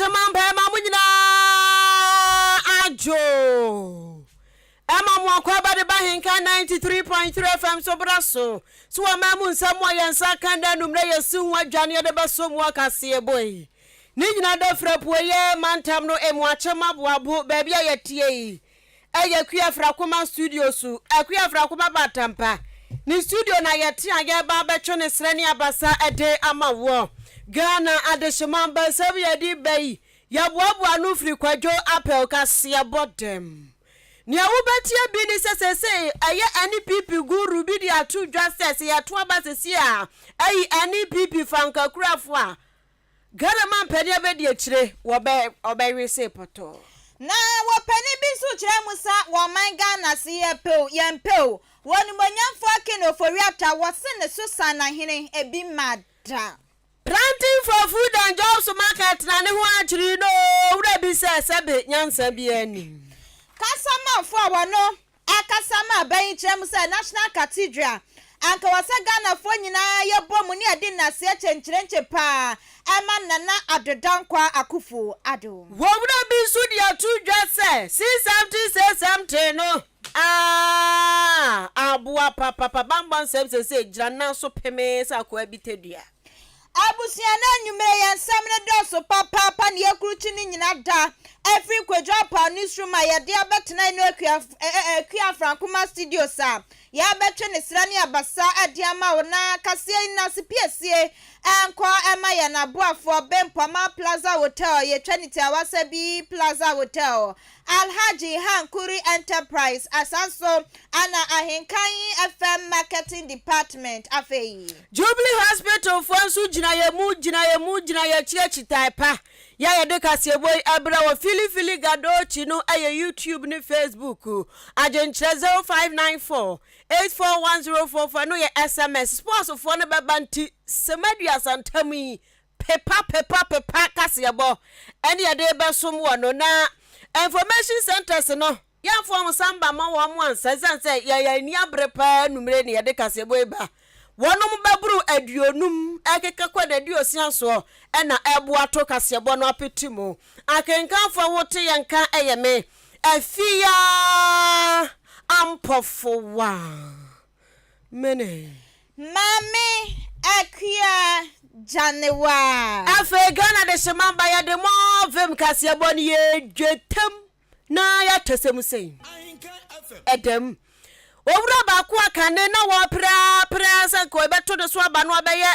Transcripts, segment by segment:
adehyema mpaema mo nyinaa adwo. Ɛma mo akwaaba de ba Henka 93.3 FM so bra so. So wɔma mu nsɛm a yɛn nsa ka nnɛ anummerɛ yɛsi ho adwane yɛde bɛso mu akaseɛbɔ yi. Ne nyinaa da firi apueeɛ mantam no emu akyem aboabo baabi a yɛteɛ yi. Ɛyɛ Akua Afrakoma studio so. Akua Afrakoma ba Atampa. Ne studio na yɛte a yɛreba abɛtwe ne serɛ ne abasa de ama woɔ. Ghana adehyema nsɛm yɛde ba yi, yɛboaboa ano firi Kwadwo Apel kaseɛbɔ dɛm. Nea wobɛtie bi ne sɛ seesei ɛyɛ NPP guru bi de ato dwa sɛ sɛ yɛto aba seesei a, ayi NPP frankakurafo a Ghana mampanin abɛdi akyire wɔbɛ ɔbɛwe se pɔtɔɔ. Na wɔ panin bi nso kyerɛ mu sa wɔ ɔman Ghana se yɛ pɛ o yɛn pɛ o wɔ onimuonyamfoɔ Ken Ofori Atta wɔ se ne so san ahene ebi mma da. Planting for food and jobs market na ne ho akyere no owura bi sɛ sɛbe nyansa biara nnim. Kasamanfoɔ a wɔno Akasa ma aba yi kyerɛ mu sɛ National Cathedral anka wɔ sɛ Ghanafoɔ nyinaa yɛbɔ mu ne yɛde nnaseɛ kyenkyerenkye paa ɛma Nana Addo Dankwa Akuffo Addo. Wɔwura bi nso de ato dwa sɛ see something say something no aah aboa papapa bammɔ nsɛm seesei gyina nan so pemee sɛ akoa bi tadua. Abusua no anwummere yɛn nsɛm no dɔɔso papaapa na yɛakurukyi ne nyina da afiri Kwadwo Apaw newsroom a yɛde abɛtena Eno Akua Akua Afrankoma studios a yɛabɛtwe ne sra ne abasa de ama wo na kaseɛ yi nnase piesie nkɔ ɛma yɛn aboafoɔ Bempɔma Plaza Hotel yɛtwa ne tiawa sɛ bi Plaza Hotel Alhaji Hankuri Enterprise asan so ana Ahenkan FM Marketing Department afei. Jubilee Hospital foɔ nso gyina yɛn mu gyina yɛn mu gyina yɛn akyi akyitae pa yɛ a yɛde kaseɛbɔ yi ɛbrɛ wɔ Fili Fili Gadochi no ɛyɛ YouTube ne Facebook adwenkyerɛ 0594 841044 ɛno yɛ SMS sports foɔ no bɛba nti sɛm aduasa ntam yi pepa pepa pepa kaseɛbɔ ɛne yɛde rebɛsom wɔ no na information centers no yɛmfa wɔn nsa mba ma wɔn ansa ɛsiane sɛ yɛn ani abere paa numere ne yɛde kaseɛbɔ yi ba wɔnom bɛboro 50 ɛkeka kɔ n'aduosia soɔ ɛna ɛboa to kaseɛbɔ no apete mu akenkanfoɔ wote yɛn ka ɛyɛ me Afia Ampɔfowa mene. Maame Akua Gyanewa. Afei Ghana de hyema ba yɛde mɔvem kaseɛbɔ no yɛdwetam na yɛatɛsɛ mu sei ɛdam owura baako a kane na wɔpere sɛ nka ɔbɛto ne so aba no abɛyɛ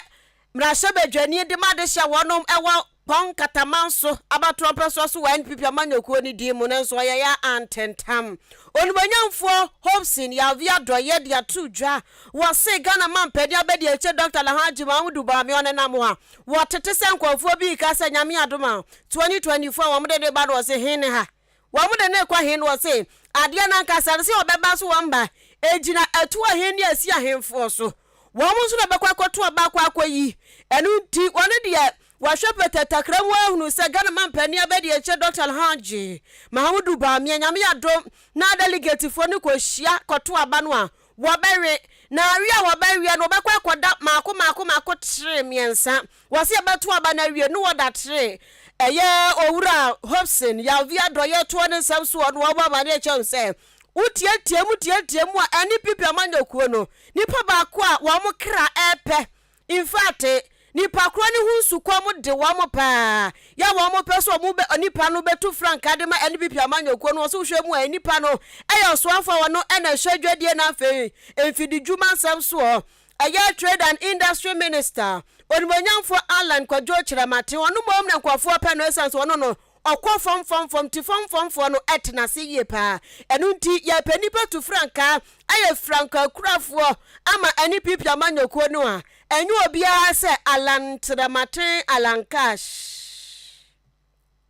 mmarahyɛbadwani de ma de hyɛ wɔnom ɛwɔ Kpong Katamanso abatoɔ mpɛsoa so wɔ NPP amanyɔkuo no din mu no nso ɔyɛ yɛ antentam. Onimonyamfoɔ Hobson Yaovi Adɔeɛ de ato dwa wɔ se Ghana mampanin abɛdi akyire Dr. Alhaji Mahamudu Bawumia ɔnenam hɔ a wɔtete sɛ nkurɔfoɔ bi reka sɛ Nyame adom a 2024 a wɔn de ne ba no ɔse he ne ha wɔn de ne kɔ he no ɔse adeɛ no ankasa no sɛ ɔbɛba so wɔn ba ɛgyina atu ahen ne asi ahemfoɔ so wɔn nso na bɛkɔ akɔto ɔba akɔ akɔyi ɛno nti wɔn deɛ wɔahwɛ pɛtɛ takra mu ahunu sɛ Ghana mampanin abɛdi akyire Dr. Alhaji Mahamudu Bawumia Nyame adom na delegatefoɔ no kɔhyia kɔto aba no a wɔbɛwe na awie a wɔbɛwe no wɔbɛkɔ akɔda maako maako maako tere mmiɛnsa wɔsi ɛbɛto aba no awie no wɔda tere ɛyɛ owura Hobson Yaovi Adɔyɛ toɔ ne nsɛm soɔ no wɔbɔ amaneɛ kyɛw sɛ wotietie mu tietie mu a ɛne pipi amanyɔkuo no nipa baako a wɔn kra ɛɛpɛ in fact nipa korɔ ne ho nsukɔm de wɔn paa yɛ wɔn pɛ so wɔn bɛ nipa no bɛtu frankaa de ma NPP amanyɔkuo no wɔso hwɛ mu a nipa no ɛyɛ ɔsoafo a wɔno ɛna ɛhwɛ dwadie na afei mfididwuma nsɛm soɔ ɛyɛ Trade and Industry Minister onimonyamfoɔ Alan Kwadwo Kyerɛmaten ɔno mmom na nkurɔfoɔ pɛ no ɛsiane sɛ ɔno no ɔkɔ fam fam fam ti fam famfoɔ no ɛtena ase yie paa ɛno nti yɛpɛ nipa tu frankaa ɛyɛ frankaa kurafoɔ ama NPP amanyɔkuo no a ɛnyɛ obiara sɛ Alan Kyerɛmaten Alan Cash.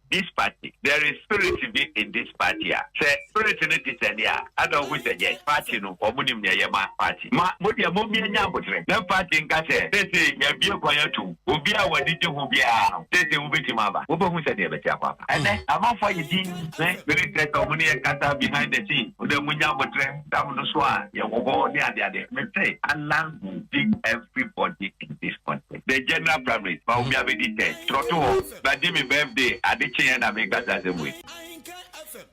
This party, there is spirit bi in this party a sɛ spirit no te sɛ deɛ a ada wohu sɛ yes, party no ɔmo nim nea ɛyɛ ma party ma mo deɛ mo mmea nya abotrɛ na party nka sɛ seesei yɛabie kwan atum obi a wɔde gye ho biara no seesei wobɛtumi aba wobɛhu sɛ deɛ ɛbɛte akɔ aba ɛnɛ amanfoɔ ayɛ din ne ministers a ɔmo ne yɛ kasa behind the scene wode mo nya abotrɛ dam no so a yɛwɔ hɔ ne adeade. Mese Alan will beat everybody in this country. The general primaries, Bawumia bɛdi third. Twerɛ to hɔ, madi me birthday ade kyeeɛ na meka saa asɛm wei.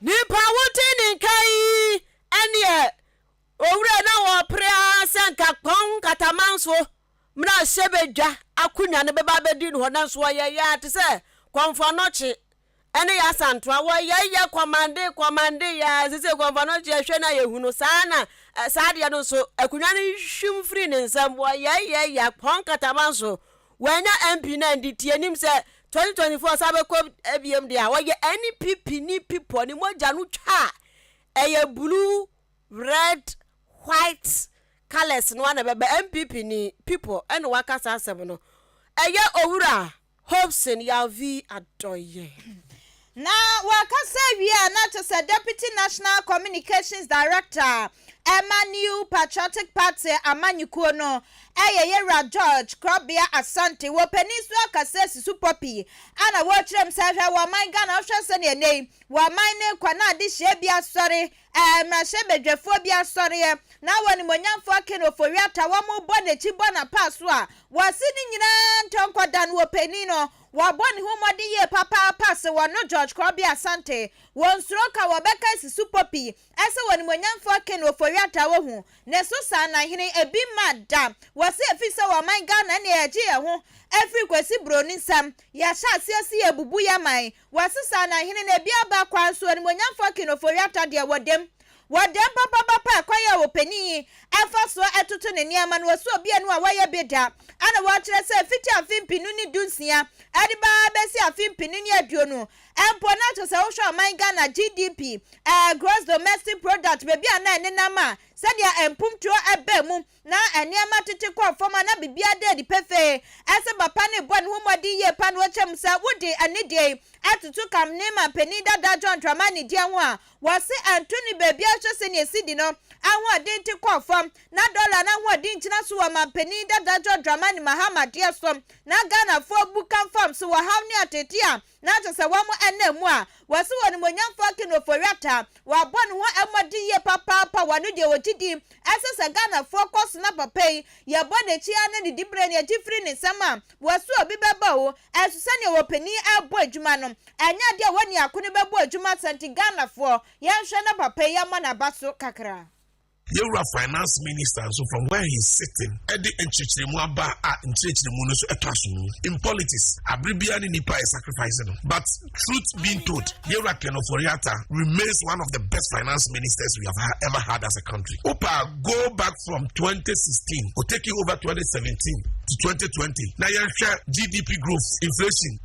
Nipa a wote ne nka yi ɛneɛ owura na wɔpere ara sɛ nka kpɔn nkatamanso mmrahyɛbadwa akonwa no bɛba abɛdi no hɔ nanso ɔyɛyɛ ara te sɛ kɔmfo anɔkye ɛne yɛ asantoa wɔyɛyɛ kɔmande kɔmande yɛ a sese kɔmfo anɔkye ɛhwɛ no a yɛhu no saa na saa adeɛ no nso akonwa no hwim firi ne nsam wɔyɛyɛ yɛ kpɔn nkatamanso Wanya MP no andi nti yɛnim sɛ 2024 san bɛkɔ abiem deɛ a ɔyɛ NPP ni pipɔ ne mogya no twa a ɛyɛ blue, red, white colours no ana ɛbɛba. NPP ni pipɔ ɛna waka saa asɛm no. Ɛyɛ Owura Hopeson Yalvi Adɔyɛ. Na wɔkasa wie a na kyerɛ sɛ Deputy National Communications Director ɛma New Patriotic Party amanyɔkuo no ɛyɛ Yɛwura George Krobea Asante. Wɔ panin so akasa asi so pɔ pii ana wɔkyerɛ mu sɛ hwɛ wɔ ɔman Ghana wohwɛ sɛdeɛ ɛnɛ yi wɔ ɔman no rekɔ na adehyeɛ bi asɔre ɛɛ mmarahyɛbadwafoɔ bi asɔreɛ na wɔ animuonyamfoɔ Ken Ofori-Atta wɔn bɔ n'akyi bɔ n'apaa so a wɔse ne nyinaa ntɔ nkɔda no wɔ panin no Wabɔ ne ho mmɔden yie papaapa se wɔno George Krobea Asante, wɔnsuro ka wɔbɛka asi so popi ɛsɛ wɔ Animuonyamfoɔ Ken Ofori-Atta wohu ne so saa na hene ebi mma da wɔse ɛfiri sɛ wɔ ɔman Ghana ɛneɛ yɛgye yɛn ho ɛfiri Kwasi Broni nsam yɛahyɛ aseɛ se yɛbubu yɛn man wɔse saa na hene na ebi aba kwan so Animuonyamfoɔ Ken Ofori-Atta deɛ wɔdam Wɔ dɛm papapapa a kwan a ɔpanin yi fa soɔ toto ne nneɛma no, ɔsɛ obi a no a wayɛ bi da, ɛna wɔkyerɛ sɛ fiti afe mpenu ne dunsia de ba ara bɛsi afe mpenu ne aduonu mpo na kyerɛ sɛ wohwɛ ɔman Ghana GDP, eh, Gross Domestic Product, baabi a na ɛnenam a sɛdeɛ mpomtuo baa mu na nneɛma tete kɔɔ fam a na biribiara da adi pefee sɛ papa no rebɔ ne ho mmɔden yie pa na ɔkyerɛ mu sɛ wode anidie yi atoto Kam ne manpanin dada John Dramani deɛ ho a Wɔse ɛnto no baabiara hwɛ sɛnea cedi no ahoɔden te kɔɔ fam na dɔla no ahoɔden gyina so wɔ manpanin dada John Dramani Mahama deɛ so na Ghanafoɔ bu ka fam so wɔ haw ne ateetee a na kyerɛ sɛ wɔn nam mu a wɔse wɔ Onimuonyamfoɔ Akin Ofori-Atta wabɔ ne ho mmɔden yie papaapa wɔ no deɛ ɔgye di ɛsɛ sɛ Ghanafoɔ kɔ so na papa yi yɛbɔ n'akyi ara na ne diberɛ no yɛgye firi ne nsam a wɔse obi bɛba o Ɛnso sɛdeɛ wɔpanin rebɔ adwuma no, ɛnyɛ adeɛ a wɔne ako no bɛbɔ adwuma saa nti Ghanafoɔ, yɛnhwɛ na papa yi yɛmmɔ n'aba so kakra. Yɛwura finance minister nso from where he is sitting ɛde nkyerɛkyerɛmu aba a nkyerɛkyerɛmu no nso ɛtɔ aso mu. In politics, abere biara ne nipa yɛ sacrifice no but truth being told, Yɛwura Ken Ofori-Atta remains one of the best finance ministers we have ever had as a country. Wopa go back from 2016 or taking over 2017 to 2020 na yɛnhwɛ GDP growth, inflation,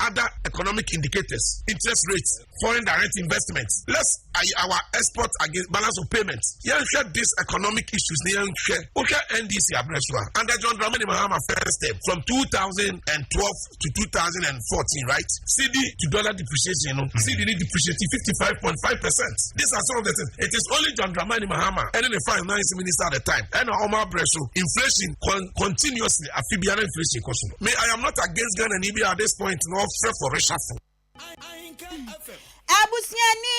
other economic indicators, interest rates, foreign direct investment. Let's our export against balance of payments. Yɛnhwɛ this economic issues na yɛnhwɛ. Wohwɛ NDC abrɛ so a, under John Dramani Mahama first term from 2012 to 2014, right? Cedi to dollar depreciation, no? Cedi ni depreciate 55.5%. These are some of the things. It is only John Dramani Mahama and the finance minister at the time. And Omar Breso, inflation continuously, afibiana inflation kɔ so. Me, I am not against Ghana ni bi at this point, no for reshuffle. Abusuani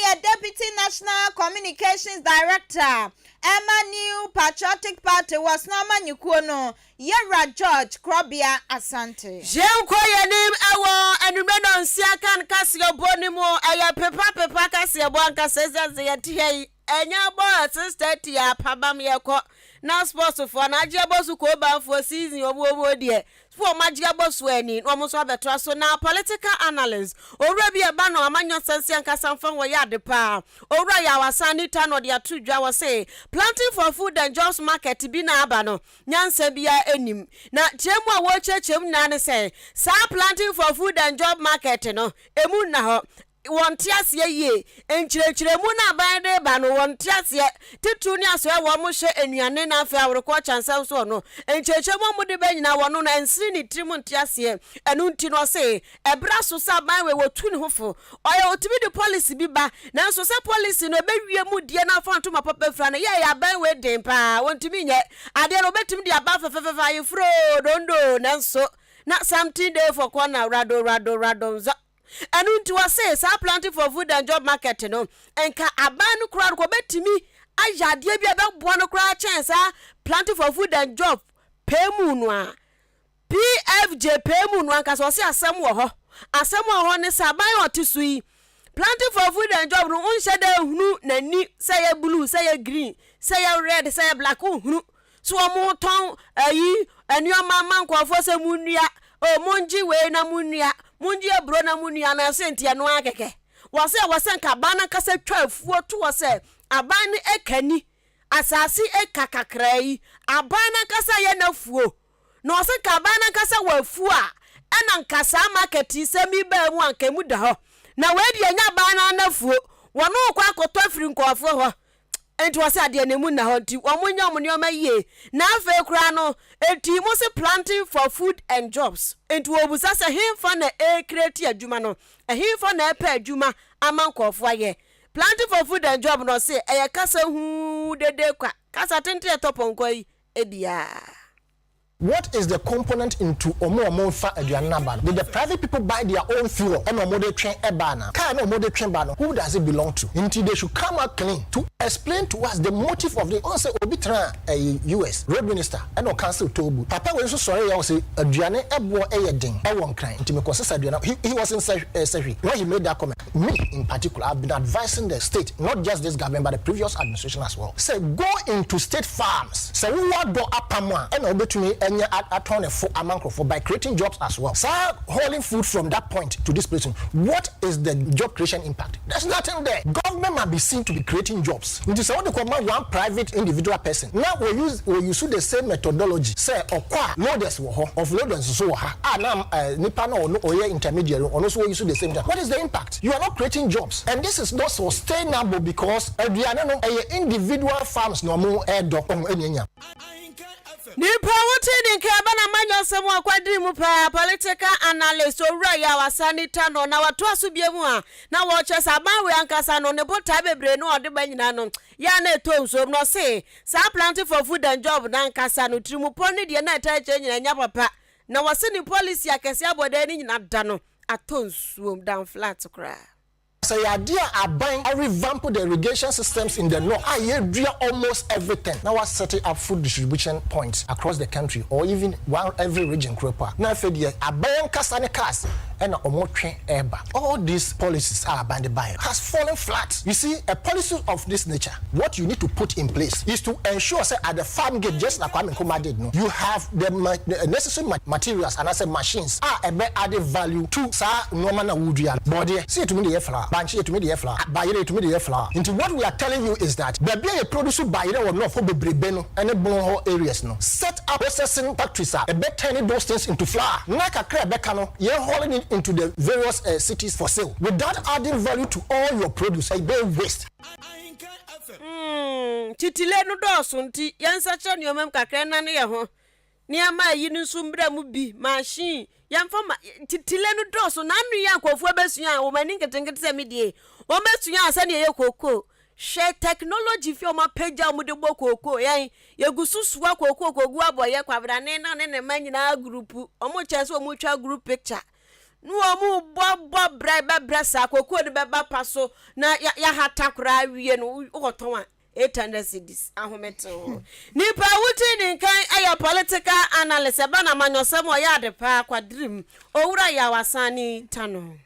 yɛ Deputy National Communications Director ma New Patriotic Party wɔ Sena Amanyɔkuo no, Yɛwura George Krobea Asante. Yɛnkɔ yɛn anim wɔ anwummerɛ nnɔnsia kan kaseɛbɔ no mu. Ɛyɛ pepa pepa kaseɛbɔ ankasa ɛsiane sɛ yɛte ha yi ɛnya bɔ 6:30 a pabam yɛkɔ na sports foɔ no agye abɔ so koobanfoɔ season wɔn wɔ mu deɛ so wɔn agye abɔ so ani na wɔn nso abɛtoa so na political analyst owura bi ɛba no amanyɔ nsɛnse ankasa mfa ho ɔyɛ ade paa Owura Yaw Asan Nita na ɔde ato dwa wɔ se planting for food and jobs market bi na aba no nyansa biara nnim. Na kyerɛ mu a wɔrekyerɛkyerɛ mu nyinaa ne sɛ, saa Planting for Food and Job Market no, ɛmu nna hɔ. Wɔnte aseɛ yie. Nkyerɛkyerɛmu no a aban de reba no, wɔnte aseɛ. Titiriw ne asoɛ a wɔhyɛ nnuane na afei aworekɔɔkya nsɛm soɔ no, nkyerɛkyerɛmu a wɔde ba nyinaa, wɔno no, ɛnsene ne tirim nte aseɛ. Ɛno nti no, ɔse, Ɛberɛ aso sɛ aban wei wɔtu ne ho fo. Ɔyɛ ɔtumi de policy bi ba nanso sɛ policy no ɛbɛwie mu deɛ na afa ntoma papa fira no yɛ ɛyɛ aban wei den paa wɔntumi nyɛ adeɛ no wɔbɛtumi de aba fɛfɛfɛfɛ ayeforo dondoo nanso na something dey for corner rado rado rado nzɔ. Ɛno nti wɔse saa planting for food and job market no nka aban no koraa no kɔbɛtumi ayɛ adeɛ bi a ɛbɛboa no koraa kyɛn saa planting for food and job pɛɛ mu no a. PFJ pɛɛ mu no ankasa ɔse asɛm wɔ hɔ. Asɛm wɔ hɔ ne sɛ aban a ɔte so yi, Planting for food and job no wonhyɛ da nhunu n'ani sɛ ɛyɛ blue, sɛ ɛyɛ green, sɛ ɛyɛ red, sɛ ɛyɛ black, wonhunu. So wɔtɔn ayi nneɛma ma nkurɔfoɔ sɛ monnua, oh mongye wei na monnua, mongye aburo na monnua anaasɛ nti ɛno ara kɛkɛ. Wɔse ɛwɔ sɛ nka aban no ankasa twa afuo to hɔ sɛ aban no ɛka ni asase eka kakraa yi, aban no ankasa yɛ n'afuo. Na ɔse nka aban no ankasa wɔ afuo a, ɛna nka saa market yi sɛm yi baa mu a nka emu da hɔ. Na wei deɛ ɛnyɛ aban no ara n'afuo, wɔn rekɔ akɔtɔ afiri nkurɔfoɔ hɔ. Enti wɔse adeɛ no emu nna hɔ nti wɔn nyɛ wɔn nneɛma yie. Na afei koraa no, enti mo se planting for food and jobs. Enti wɔrebisa sɛ henfa na ɛrecreate adwuma no? Ɛhenfa na ɛrepɛ adwuma ama nkurɔfoɔ ayɛ? Planting for food and job no ɔse ɛyɛ kasa huu dede kwa, kasa tenten a ɛtɔ pɔnkɔ yi biara. What is the component into ɔmo a ɔmo nfa aduane no aba no? Did the private people buy their own fuel ɛna ɔmo de twe ɛba anaa? Car no a ɔmo de twe ba no who does it belong to? Nti they should come out clean to explain to us the motive of the Wohu sɛ obi tenaa ɛyi US road minister ɛna ɔcancel toll booth. Papa wei nso sɔre yɛ ɔse aduane ɛboɔ ɛyɛ den ɛwɔ Nkran nti mekɔ sesa aduane he he was in Sahwi when he made that comment. Me in particular I've been advising the state not just this government but the previous administration as well sɛ go into state farms sɛ wowɔ adɔ apam a ɛna wobɛtumi anya atɔn ne fo ama nkurɔfoɔ by creating jobs as well saa hauling food from that point to this place no what is the job creation impact there's nothing there government must be seen to be creating jobs nti sɛ wode kɔma one private individual person na wɔ use wɔ use the same methodology sɛ ɔkɔ a loaders wɔ hɔ offloaders nso wɔ ha a na nipa no a ɔno ɔyɛ intermediary no ɔno nso wɔ use the same what is the impact you are not creating jobs and this is not sustainable because aduane no ɛyɛ individual farms na ɔmo ɛdɔ ɔmo ɛna enya. Nipa a wotee ne nka ɛba n'amanyɔsɛm mu akwadiri mu paa, political analyst, Owura Yaw Asani Tanor, na watoa so bio mu a na wɔkyerɛ sɛ aban wei ankasa no ne botae bebree no a ɔde ba nyinaa no yɛ a na ɛtɔ nsuom na ɔse saa planting for food and job no ankasa no tirimupɔ ne deɛ na ɛtaa kyerɛ nyinaa nyɛ papa na wɔse ne policy akɛseɛ abɔdan no nyinaa da no atɔ nsuom down flat koraa. Sɛ ɛyɛ adeɛ a aban a revamp the irrigation systems in the north a yɛdua almost everything na wa set up food distribution points across the country or even one every region koro po a na afei deɛ aban ankasa ne cars ɛna ɔmo twe ɛɛba. All these policies a aban de baeɛ has fallen flat. You see a policy of this nature what you need to put in place is to ensure sɛ at the farm gate just like Kwame Nkrumah did no you have the necessary materials anaasɛ machines a ɛbɛ add value to saa nnoɔma no a wodua no. Bɔɔdeɛ sɛ yɛtumi de yɛ flour, bankye yɛtumi de yɛ flour, bayerɛ yɛtumi de yɛ flour. Nti what we are telling you is that baabi a yɛ produce bayerɛ wɔ north hɔ bebrebe no ne bono hɔ areas no, set up processing factories a ɛbɛ turn those things into flour na kakra a ɛbɛka no yɛn hauling it into the various cities for sale without adding value to all your produce ɛbɛyɛ waste. Mm, titile no dɔɔso nti yɛnsakyera nneɛma mu kakra nnane yɛn ho. Nneɛma a eyi no nso mbra mu bi, machine, yɛmfa ma, titile no dɔɔso. N'ano yi a nkurɔfoɔ bɛsua a, wɔn ani nketenkete sɛ me deɛ, wɔbɛsua a sɛdeɛ ɛyɛ kookoo. Hwɛ technology fi a wɔapagya a wɔde bɔ kookoo. Yɛn, yɛgu so soa kookoo kɔgu abɔyɛ, Kwabrane na ne ne mma nyinaa gurupu. Wɔkyɛn sɛ wɔtwa group picture. Ne wɔn bɔ bɔ brɛ bɛbrɛ saa kookoo no bɛba pa so na yɛahata koraa awie no, wokɔtɔn a 800 cedis ahometew. Nipa a wotii ne nkan yɛ political analyst, ɛba no amanyɔsɛm a ɔyɛ ade paa, Kwadirim Owura Yaw Asani Tano.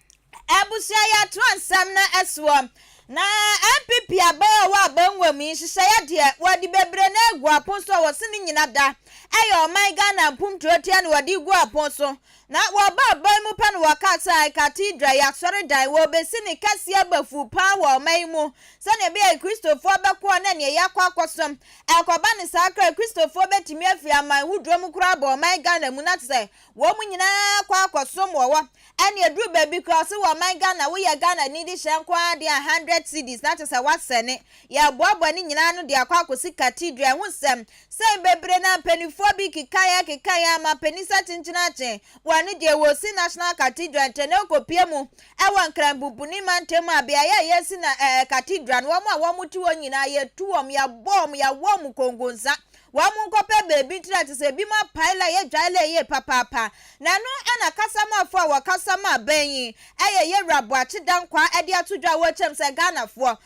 Abusua yɛatoa nsɛm no soɔ. Na NPP aban a ɔwɔ abangua mu yi nhyehyɛeɛ deɛ wɔde bebree no agu apon so a wɔse ne nyina da ɛyɛ ɔman Ghana mpuntuo tia na wɔde gu apon so. Na wɔbaa aban mu pɛ na wɔkaa sɛ ae cathedral yɛ asɔredan wɔrebɛsi ne kɛseɛ aba fuu paa wɔ ɔman yi mu sɛdeɛ ɛbɛyɛ a Kristofoɔ bɛkɔ na neɛ yɛakɔ akɔsom. Ɛkɔba no saa koraa a Kristofoɔ bɛtumi afiri aman hodoɔ mu koraa aba ɔman Ghana mu na te sɛ wɔn nyinaa akɔ akɔsom wɔ hɔ. Ɛne ɛduru baabi koraa ɔse wɔ ɔman Ghana woyɛ Ghana ni de hyɛ nko ara deɛ a 100 cedis na kyerɛ sɛ woasɛne. Yɛreboaboa ne nyinaa ano de akɔ akɔsi cathedral. Ɛho nsɛm Sɛn bebree na mpaninfoɔ bi kekaeɛ kekaeɛ ama panin sɛ kyenkyen akye wɔn no deɛ wɔresi National Cathedral nti na ɔkɔpie mu wɔ Nkran Bubuni mantam a beaeɛ a yɛresi na ɛɛ Cathedral no wɔn a wɔn te hɔ nyinaa yɛtu wɔn yɛabɔ wɔn yɛawɔ wɔn konkonsa. Wɔn nkɔpɛ baabi ntra te sɛ ebinom apae la yɛ gyae la yie papaapa. Na ɛno na kasamafoɔ a wɔkasa ma aban yi yɛ Yɛwura Boakye Dankwah de ato dwa a wɔrekyerɛ mu sɛ Ghanafoɔ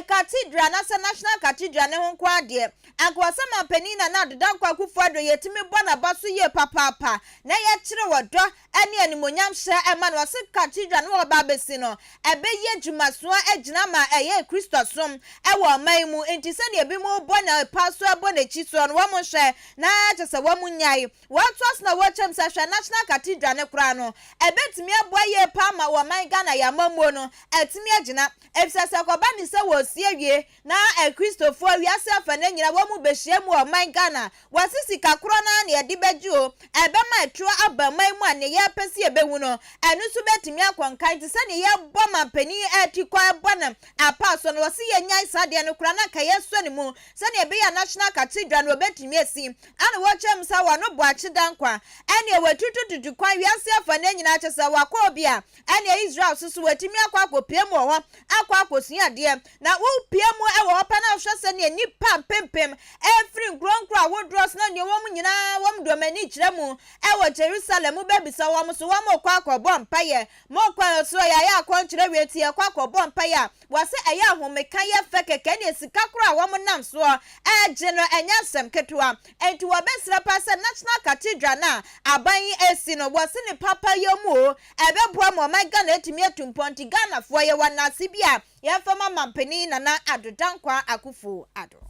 Cathedral anaasɛ National Cathedral no ho nko ara deɛ anka wɔ sɛ Manpanin Nana Addo Dankwa Akufo-Addo yɛtumi bɔ n'aba so yie papaapa na yɛkyerɛ ɔdɔ ne animuonyamhyɛ ma no. Ɔse Cathedral no a wɔba abɛsi no ɛbɛyɛ dwumasoɔ agyina ama ɛyɛ Kristosom wɔ ɔman yi mu nti sɛdeɛ ebinom rebɔ no pa so bɔ n'akyi soɔ no wɔn nhwɛ na kyerɛ sɛ wɔn nnyae. Wɔtoa so na wɔkyerɛ mu sɛ hwɛ National Cathedral no koraa no ɛbɛtumi aboa yie paa ma ɔman Ghana yɛn amammuo no atumi agyina efisɛ sɛ ɛkɔba ne sɛ wɔresi awie Na Akristofoɔ wiase afanan nyinaa wɔn mu bɛhyia mu wɔ ɔman Ghana. Wɔse sika korɔ no ara na yɛde bɛgye o, ɛbɛma ɛtorɔ aba ɔman mu a neɛ yɛpɛ sɛ yɛbɛhu no, ɛno nso bɛtumi akɔ nkan te sɛ neɛ yɛbɔ manpanin tikɔ ɛbɔ no apaa so no. Wɔse yɛnyae saa adeɛ no koraa na anka yɛsɔ ne mu sɛdeɛ ɛbɛyɛ a National Cathedral no wɔbɛtumi asi. Ɛna wɔkyerɛ mu sɛ wɔno Boakye Dankwa ɛneɛ watutututu kwan wiase afanan nyinaa kyerɛ sɛ wakɔ obi a ɛneɛ Israel nso so watumi akɔ akɔpue mu wɔ hɔ akɔ akɔsua adeɛ. Na wopue mu wɔ hɔ pɛ na wohwɛ sɛdeɛ nnipa mpempem refiri nkuro nkuro ahodoɔ so na deɛ wɔn nyinaa wɔn de wɔn ani kyerɛ mu wɔ Jerusalem wobɛbisa wɔn so wɔrekɔ akɔbɔ mpaeɛ. Mokɔ so yɛayɛ akɔnkyerɛ wie nti yɛkɔ akɔbɔ mpaeɛ a, wɔse ɛyɛ ahomeka yɛ fɛ kɛkɛ ɛneɛ sika korɔ a wɔn nam soɔ regye no ɛnyɛ asɛm ketewa. Enti wɔbɛsrɛ paa sɛ National Cathedral no a aban yi resi no wɔse ne papayɔ mu o Ɛbɛboa ma ɔman Ghana atumi atu mpɔn nti Ghanafoɔ yɛwɔ nnaase bi a yɛmfa ma Mampanin Nana Addo Dankwa Akuffo Addo.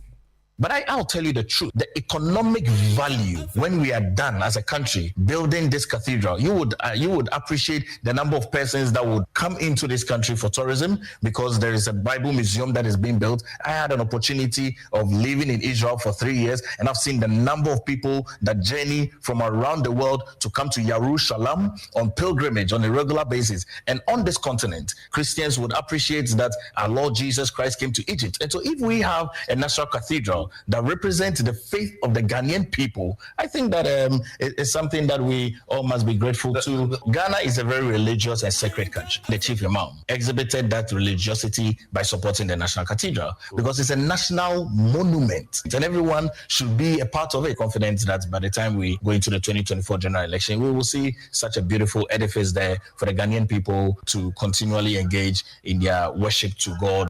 But I, I'll tell you the truth the economic value when we are done as a country building this cathedral, you would uh, you would appreciate the number of persons that would come into this country for tourism because there is a Bible museum that is being built. I had an opportunity of living in Israel for three years, and I've seen the number of people that journey from around the world to come to Jerusalem on pilgrimage on a regular basis. And on this continent, Christians would appreciate that our Lord Jesus Christ came to Egypt. And so, if we have a national cathedral that represents the faith of the Ghanaian people, I think that um, is something that we all must be grateful to. Ghana is a very religious and sacred country. The chief imam exhibited that religiosity by supporting the National Cathedral because it's a national monument and everyone should be a part of it. Confident that by the time we go into the 2024 general election, we will see such a beautiful edifice there for the Ghanaian people to continually engage in their worship to God.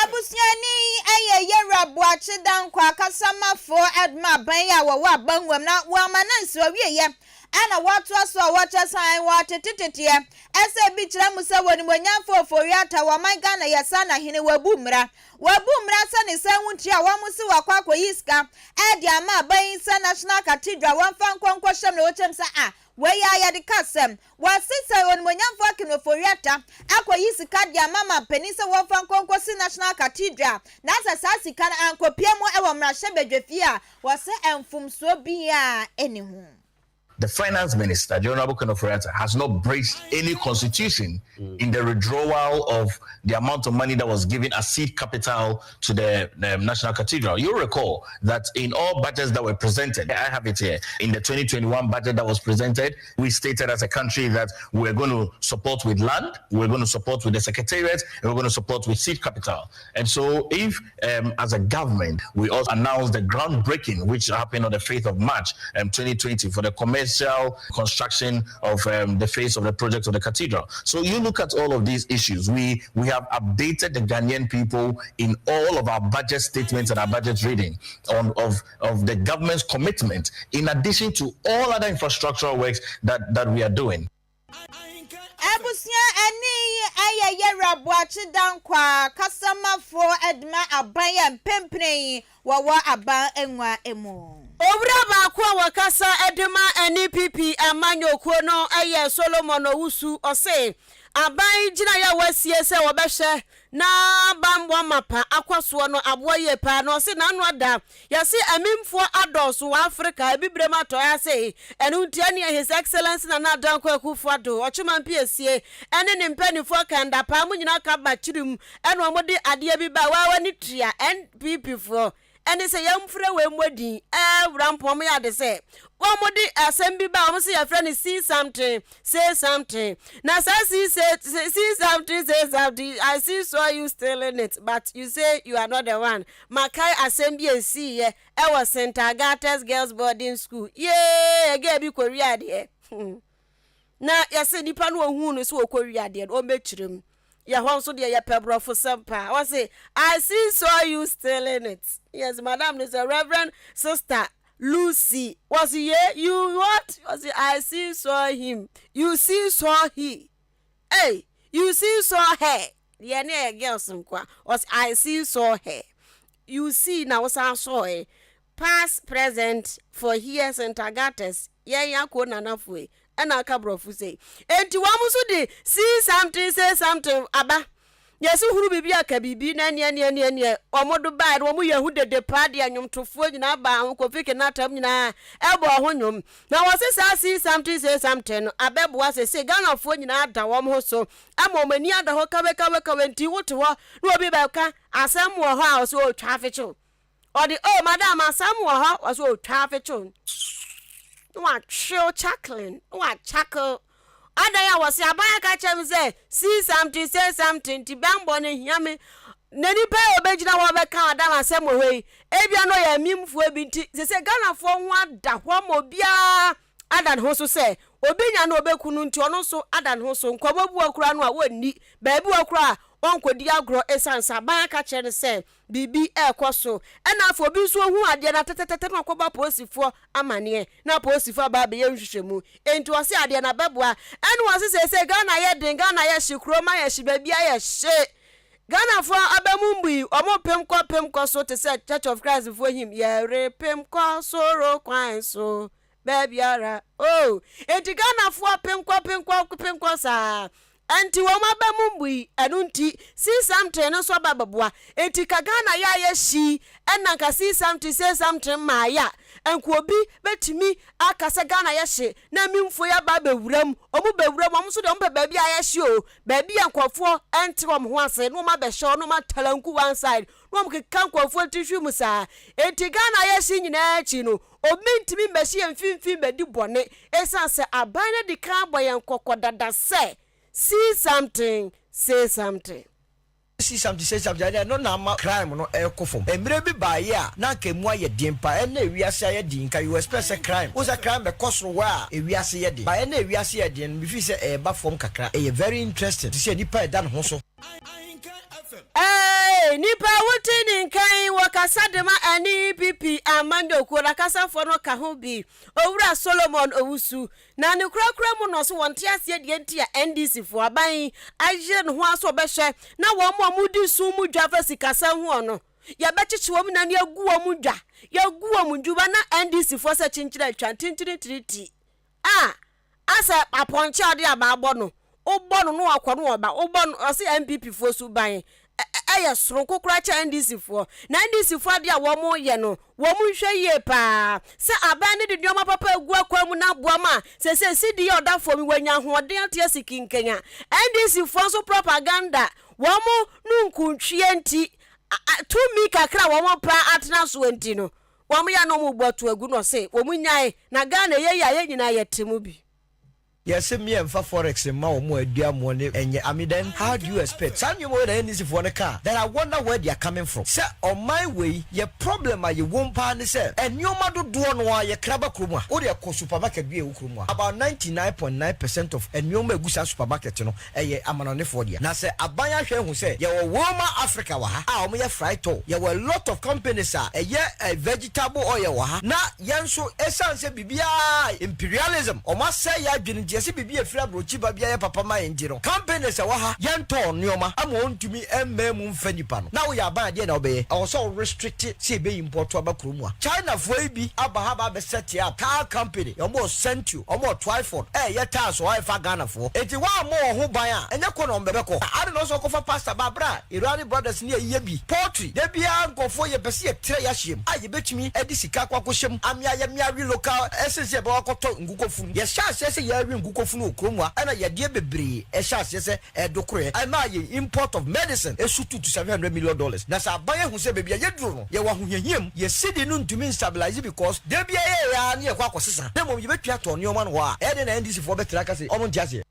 Abusuani yi yɛ Yɛwura Boakye Dankwah kasamafoɔ ɛdema aban yi a wɔwɔ abanguam na wɔama no nsi ɔwieɛ ɛna wɔtoa so a wɔkyɛ san wɔteteteteɛ ɛsɛ ebi kyerɛ mu sɛ wɔnimonyamfoɔ Ofori Atta wɔ ɔman Ghana yɛ saa na hene wɔabu mmara wɔabu mmara sɛ ne sɛn ho nti a wɔn se wɔakɔ akɔyi sika ɛde ama aban yi sɛ National Cathedral wɔmfa nkɔ nkɔhyɛm na wɔkyɛm sɛ a wei a yɛde ka asɛm Wɔse sɛ Onimuonyamfo Akin Ofori-Atta akɔyi sika de ama manpanin sɛ wɔmfa nkɔ nkɔsi National Cathedral na sɛ saa sika no ankɔpue mu wɔ mmarahyɛbadwafie a, wɔse mfomsoɔ biara nni ho. The finance minister, the Honorable Ken Ofori-Atta, has not breached any constitution in the withdrawal of the amount of money that was given as seed capital to the um, National Cathedral. You'll recall that in all budgets that were presented, I have it here, in the 2021 budget that was presented, we stated as a country that we're going to support with land, we're going to support with the secretariat, and we're going to support with seed capital. And so, if um, as a government, we also announced the groundbreaking, which happened on the 5th of March um, 2020 for the commercial construction of um, the face of the project of the cathedral. So, you look at all of these issues. We, we have updated the Ghanaian people in all of our budget statements and our budget reading on of, of the government's commitment, in addition to all other infrastructural works that, that we are doing. Abusua ɛne yi ɛyɛ Yɛwura Boakye Dankwah kasamafoɔ ɛdema aban a mpempren yi wɔwɔ aban ngua mu. Owura baako a wɔkasa de ma NPP amanyɔkuo no yɛ Solomon Owusu. Ɔse aban gyinaeɛ a wɔasie sɛ wɔbɛhwɛ na bammɔ mapa akɔ soɔ no aboa yie paa na ɔse n'ano ada. Yɛse amimfoɔ adɔɔso wɔ Africa, Abibirem Atɔeɛ ase, ɛno nti ɛneɛ His Excellency Nana Dankwa Akufo-Addo, Ɔkyeman Piesie ɛne ne mpaninfoɔ Kandapaa mo nyinaa ka ba kyirim ɛna wɔde adeɛ bi ba waa w'ani tua NPP foɔ. ɛne sɛ yɛmfrɛ wei mmɔ din ɛɛ wura mpɔn wɔn yɛ ade sɛ wɔn de asɛm bi ba wɔn sɛ yɛfrɛ no see something say something na saa see say see something say something I see saw you stealing it but you say you are not the one makae asɛm bi a esiiɛ ɛwɔ St. Agatha's Girls Boarding School yee ɛgɛɛ bi kɔ wi adeɛ na yɛse nipa no ohuu no sɛ ɔkɔ wi adeɛ no ɔmmɛkyerɛ mu yɛ hɔ nso deɛ yɛpɛ borɔfo sɛm paa wɔse I see saw you stealing it yes madam no sɛ Reverend Sister Lucy wɔse ye you what wɔse I see saw him you see saw he hey you see saw her deɛ ne ɛyɛ girls nkoa wɔse I see saw her you see na wosan saw ɛ past present for here St. Agatha's yɛn akɔ nanafoɔ yi ɛna aka borɔfo sei enti wɔn nso de see something say something aba yɛsi huru biribi aka biribi na neɛ neɛ neɛ neɛ wɔn do baa no wɔn yɛ ho dede paa deɛ nnwomtofoɔ nyinaa baa ho Kofi Kinaata nyinaa ɛbɔ ho nnwom na wɔsi saa see something say something no abɛboa sɛ Ghanafoɔ nyinaa da wɔn ho so ama wɔn ani ada hɔ kawekawekawe nti wote hɔ na obi bɛka asɛm wɔ hɔ a ɔsɛ ɔtwa afekyew ɔde oh madam asɛm wɔ hɔ ɔsɛ ɔtwa afekyew na watwew chuckling na wachuckle adan a wɔsi aban aka kyerɛ mi sɛ see something say something nti bɛnbɔ no hia mi na nipa yi a obɛgyina hɔ bɛka adam asɛm wɔ hɔ yi ebia no yɛ amimfoɔ bi nti sɛ sɛ Ghanafoɔ ho ada hɔ ma obiara ada ne ho so sɛ obi nya no obeku no nti ɔno nso ada ne ho so nkɔmɔ bi wɔ koraa no a wɔnni baabi wɔ koraa a ɔnkɔdi agorɔ esiane sɛ aban aka kyerɛ no sɛ biribi ɛrekɔ so ɛna afɔ obi nso ohu adeɛ na tɛtɛtɛtɛ na ɔkɔbɔ apolisifoɔ amanneɛ na apolisifoɔ aba abɛyɛ nhwehwɛmu nti wɔsi adeɛ na bɛboa ɛna wɔsi sɛ Ghana yɛ den Ghana yɛ hye kurom ayɛ hye baabi ayɛ hye Ghanafoɔ abamu mbui ɔmo pem kɔ pem kɔ so te sɛ Church of Christ foɔ hymn yɛre pem kɔ soro kwan so baabiara oh enti Ghanafoɔ pem kɔ pem kɔ pem kɔ saa nti wɔn aba mu mbui ɛno nti see something no nso aba bɛboa nti ka Ghana yɛ a yɛhyi ɛna nka see something say something maa yɛ a nka obi bɛtumi aka sɛ Ghana yɛhye na mimfoɔ yi aba abɛwura mu ɔmo bɛwura mu ɔmo nso deɛ ɔmo pɛ baabi a yɛhye o baabi a nkurɔfoɔ ɛnte wɔn ho ase na wɔn abɛhyɛ na wɔn atalanku one side na wɔn keka nkurɔfoɔ ti hwi mu saa nti Ghana yɛhye nyinaa akyi no obi ntumi mbɛhye yɛn mfimfini bɛdi bɔne ɛsiane sɛ aban no di kan abɔ yɛn kɔkɔ dada sɛ see something say something. See something say something ɛnɛ no na ama crime no ɛkɔ fam. Mmerɛ bi baayɛ a na nka emu ayɛ den pa ɛna ewiase ayɛ den nka you expect sɛ crime wo sɛ crime bɛkɔ soro wɔ a ewiase yɛ den ba ɛna ewiase yɛ den no bifi sɛ ɛɛba fam kakra. Ɛyɛ very interesting te sɛ nipa ɛda ne ho so. Ee, nipa wote ne nkan wɔ kasa de ma NPP amanyɔkuo na kasafoɔ no ka ho bi Owura Solomon Owusu na ne kurakura mu no so wɔnte aseɛ deɛ nti a NDC foɔ aban ayere ne ho aso ɔbɛhwɛ na wɔn a wɔdi sum mu dwa fa sikasɛm ho no yɛbɛkyekye wɔn na ne yɛgu wɔn dwa yɛgu wɔn dwuma na NDC foɔ sɛ kyenkyere atwa ntintintiriti a asɛ apɔnkye a ɔde aba abɔ no wobɔ no no wakɔ no wɔba wobɔ no ɔsɛ NPP foɔ so ban ɛyɛ soronko koraa kyɛ NDC foɔ na NDC foɔ adeɛ a wɔn yɛ no wɔn nhwɛ yie paa sɛ aban no de nneɛma papa egu akwan mu na aboa ma sɛsɛ sidi yɛ ɔda fam wɔnya ahoɔden ate asi kinkanya NDC foɔ nso propaganda wɔn no nkuntwie nti tumi kakra wɔn pa atena so nti no wɔn yɛ no wɔn bɔ to agu no ɔse wɔn nyae na Ghana yɛ yɛ a yɛn nyinaa yɛ te mu bi. Yɛsɛ mmiɛmfa forex mma wɔn a adua mmoɔ ne ɛnyɛ. I mean, then how do you expect saa nneɛma wei na NDC foɔ no kaa? Then I wonder where they are coming from sɛ ɔman wei yɛ problem a yɛwɔ paa ne sɛ nneɛma dodoɔ no a yɛkra ba kurom a wode ɛkɔ supermarket bi a ɛwɔ kurom a about 99.9% of nneɛma egu saa supermarket no ɛyɛ amanɔnefoɔ deɛ. Na sɛ aban ahwɛ ehu sɛ yɛwɔ Wilmar Africa wɔ ha a wɔn yɛ Frytol, yɛwɔ a lot of companies a ɛyɛ vegetable oil wɔ ha na yɛn nso ɛsan sɛ biribiara imperialism wɔn asɛ yɛ adwene nti yɛsɛ biribi efiri aburokyi ba bi ayɛ papa ma yɛn ti no companies ɛwɔ ha yɛntɔn nneɛma ama wɔntumi mmɛn mu mfa nipa no na woyɛ aban adeɛ na wobɛyɛ ɛwɔ sɛ wo restrict sɛ ɛbɛyi import aba kurom a Chinafoɔ yi bi aba ha ba abɛset up car company wɔn wɔ Centio, wɔn wɔ Twyford ɛyɛ tiles wɔ ɛfa Ghanafoɔ eti wɔn a wɔn ho ban a ɛnyɛ kɔ na wɔn bɛbɛkɔ ade na ɔsɛ ɔkɔfa pastor ba abira Irani Brothers ne ɛyɛ bi poultry de biara nkɔfoɔ yɛ pɛ sɛ yɛtrɛ yɛahyɛ mu a yɛbɛtumi de sika akɔ akɔhyɛ mu amea yɛ mmeawe local ɛsɛ sɛ yɛbɛwɔ akɔtɔ nkokɔ funu yɛhyɛ aseɛ sɛ yɛawe. nkukɔfunu wɔ kurom ha ɛna yadeɛ bebree ɛhyɛ aseɛ sɛ ɛdokoroɛ ɛmaa yɛn import of medicine ɛsu tu to $700 million. Na sɛ aban ahu sɛ baabi a yɛduru no yɛwɔ ahohiahia mu, yɛ cedi no ntumi nstabilize because da biara yɛyɛ ara ne yɛkɔ akɔsesa na mmom yɛbɛtua tɔn nneɛma no hɔ a, ɛyɛ dɛn na NDC foɔ bɛtra aka sɛ wɔn nte aseɛ?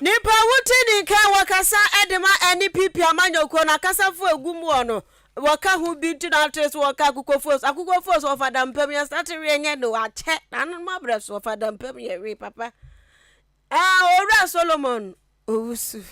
Nipa a wote ne nka a wɔkasa de ma NPP amanyɔkuo no akasafo a ɛgu mu wɔ no wɔka ho bi nti na ate so wɔka akokɔfoɔ so akokɔfoɔ so wɔfa dampam yɛ sate weɛ nyɛ no akyɛ na anom abrɛ so wɔfa dampam yɛ we papa ɛɛ owura Solomon Owusu.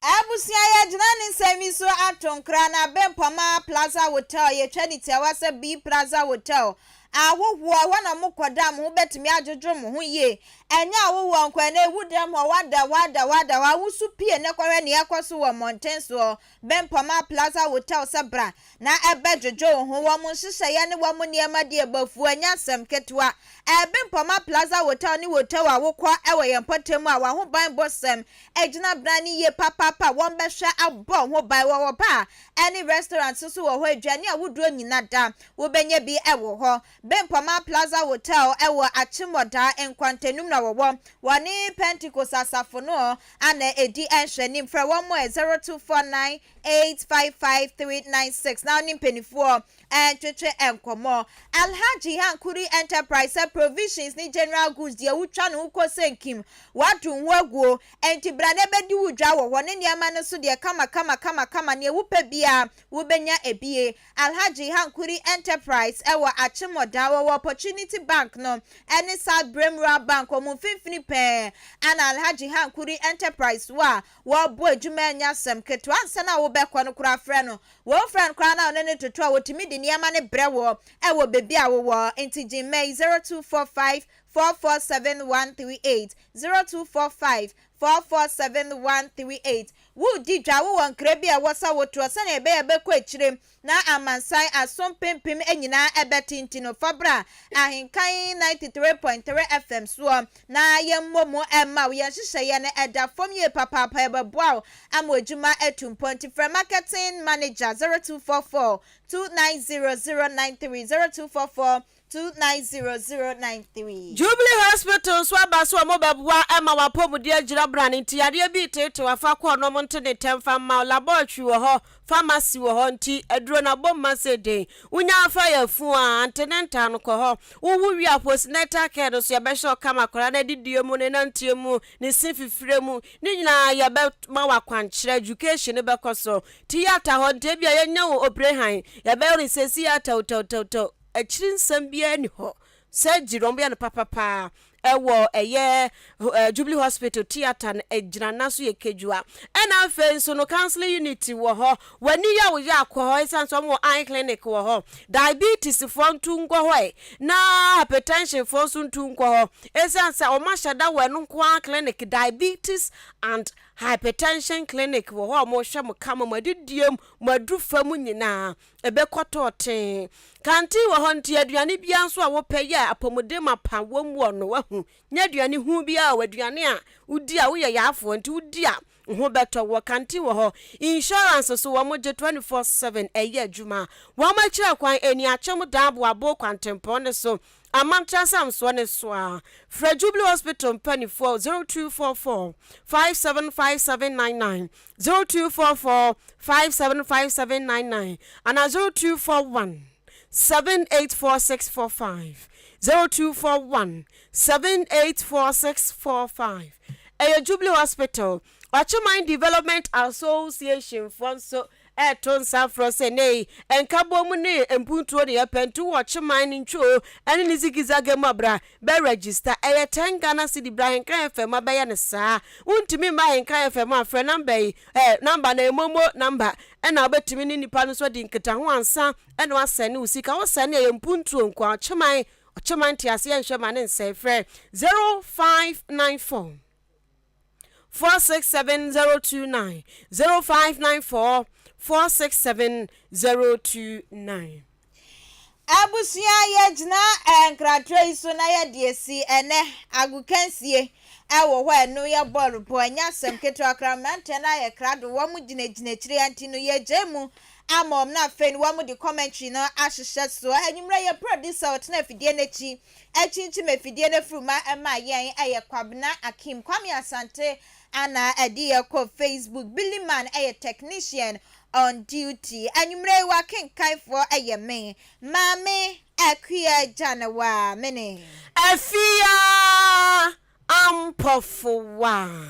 Abusua yɛgyina ne nsɛm yi so ato nkra na Bempɔma Plaza Hotel, yɛtwa ne tiawa sɛ B Plaza Hotel, ahohoɔ, ɛhɔ na mokɔda a mo ho bɛtumi adwodwo mo ho yie. Ɛnyɛ ahohoɔ nko, ɛnɛ ɛwu dɛm hɔ, woada hɔ, ada hɔ, ada hɔ, ahosu pie na kɔhwɛ nea ɛkɔ so wɔ mmɔnten soɔ. Bempɔma Plaza Hotel sɛ bra na ɛbɛdwodwo wo ho. Wɔn nhyehyɛeɛ ne wɔn nneɛma deɛ bafuo, ɛnyɛ asɛm ketewa. Bempɔma Plaza Hotel ne hotel a wokɔ wɔ yɛn mpɔtam a w'ahobanbɔ sɛm gyina bran yie papaapa a wɔbɛhwɛ abɔ wo ho ban. Wɔwɔ bar ne restaurant nso wɔ hɔ, aduane ahodoɔ nyina da wobɛnya bi wɔ hɔ. Bempɔma Plaza Hotel wɔ Akyemmɔdaa, Nkwantanum na wɔwɔ. Wɔne Pentecost asafo no na ɛdi nhwɛanim. Frɛ wɔn ɛ 0249 855 396 na wo ne mpanimfoɔ ntwetwe nkɔmmɔ. Alhaji Hankuri Enterprise sɛ provisions ne general goods deɛ wotwa ne ho kɔ sɛ nkim, woato wo ho aguo, enti bra na bɛdi wo dwa wɔ hɔ ne nneɛma no nso deɛ kama kama kama kama, neɛ wopɛ biara wobɛnya ebie. Alhaji Hankuri Enterprise wɔ Akyemmɔdaa, wɔwɔ Opportunity Bank no ne South Brem Rural Bank wɔn mfimfini pɛɛ ana Alhaji Hankuri Enterprise wɔ a wɔrebɔ adwuma ɛnyɛ asɛm ketewa ansa na wobɛkɔ no koraa frɛ no Wo frɛ no koraa na wo ne no toto a, wɔtumi de nneɛma no brɛ wo wɔ baabi a wowɔ. Nti gye mma yi, 0245 447 138, 0245 447 138. Woredi dwa, wowɔ nkra bi a ɛwɔ sɛ wotoɔ sɛdeɛ ɛbɛyɛ a ɛbɛkɔ akyire na amansan aso mpempem nyinaa ɛbɛte nti no, fa bra Ahenkan 93.3 FM soɔ na yɛmmɔ mu mma wo. Yɛn nhyehyɛeɛ no, ɛda fam yie papaapa, ɛbɛboa wo ama w'adwuma atu mpɔn. Nti frɛ Marketing Manager 0244 290 093, 0244 290 093. Jubilee Hospital nso aba so a wɔbɛboa ma w'apɔmuden agyina brane nti yareɛ bi reteetew a fa kɔ na wɔnte ne ntɛm fa mma wo. Laboratory wɔ hɔ, pharmacy wɔ hɔ nti aduro no abom ma sɛ den. Wonya fa yɛ fun a, antenatal no kɔ hɔ. Wowo wie a postnatal care no nso yɛbɛhwɛ wo kama akwadaa no adidie mu, ne nanteɛ mu, ne se fifire mu, ne nyinaa yɛbɛma wo akwankyerɛ, education no bɛkɔ so. Theatre hɔ nti ebia yɛnya wo oprehan, yɛbɛyɛ no sɛsi a tɛwtɛwtɛwtɛw, akyiri nsɛm biara nni hɔ. Surgery no wɔyɛ no papapaa ɛwɔ ɛyɛ Jubilee Hospital theatre no agyinana so yɛ kedwua. Ɛna afei nso no counseling unit wɔ hɔ. W'ani yɛ wo yɛ akɔ hɔ ɛsiane sɛ wɔn wɔ eye clinic wɔ hɔ. Diabetes foɔ ntu nkɔ hɔ ɛ na hypertension foɔ nso ntu nkɔ hɔ ɛsiane sɛ wɔn ahyɛ da wɔ ɛno nko ara clinic diabetes and hypertension clinic wɔ hɔ a wɔhwɛ mo kama mo adidie mu mo aduru mu nyinaa ɛbɛkɔ tɔɔtee. Canteen wɔ hɔ nti aduane biara nso a wopɛ yɛ a apɔmuden mapa wɔ mu wɔ no wahu. Nyɛ aduane hu biara o, aduane a wodi a woyɛ yaafoɔ nti wodi a wo ho bɛtɔ wɔ. Canteen wɔ hɔ. Insurance nso wɔn gye 24/7 ɛyɛ adwuma. Wɔn akyira kwan ɛni akyem dan aboabo kwantempɔn no so Amantra nsamsoɔ no so a. Frɛ Jubilee Hospital mpaninfoɔ 0244 575799, 0244 575799 anaa 0241 784645, 0241 784645. Ɛyɛ Jubilee Hospital, Ɔkyeman Development Association foɔ nso reto nsa frɛ sɛ nnɛ yi nkabom ne mpuntuo ne yɛpɛ nti wɔ Ɔkyeman ne ntwoo ne ne zigizage mu a bra bɛ register ɛyɛ 10 Ghana cedi bra Ahenkan FM abɛyɛ no saa wontumi mma Ahenkan FM a frɛ number yi eh number no ɛyɛ momo number ɛna wobɛtumi ne nipa no nso adi nkitaho ansa ɛna wasɛne wo sika wo sɛne ɛyɛ mpuntuo nko a Ɔkyeman Ɔkyeman nteaseɛ nhwɛ ma ne nsɛe frɛ 0594 467 029 0594 467 029. Abusua yɛgyina nkratoɔ yi so na yɛde asi ɛnɛ agokansie ɛwɔ hɔ ɛno yɛ bɔɔl bɔ ɛnyɛ asɛm ketewa koraa mmeranteɛ no ayɛ krado wɔn gyinagyina akyire nti no yɛgyae mu. Ama wɔn na afei no wɔn de commentary no ahyehyɛ so. Anwummerɛ yɛ producer a ɔtena afidie no akyi akyinkyim afidie no afuruma ɛma yɛn ɛyɛ Kwabena Akim. Kwame Asante ana ɛde yɛ kɔ Facebook. Billy Man ɛyɛ technician on duty. Anwummerɛ yi wakenkanfoɔ ɛyɛ me Maame Akua Gyanewa mene. Afia Ampɔfowa.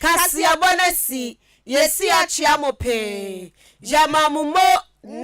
Kaseɛbɔ no si yɛsi akyea mo pee. Yɛma mo mo ne.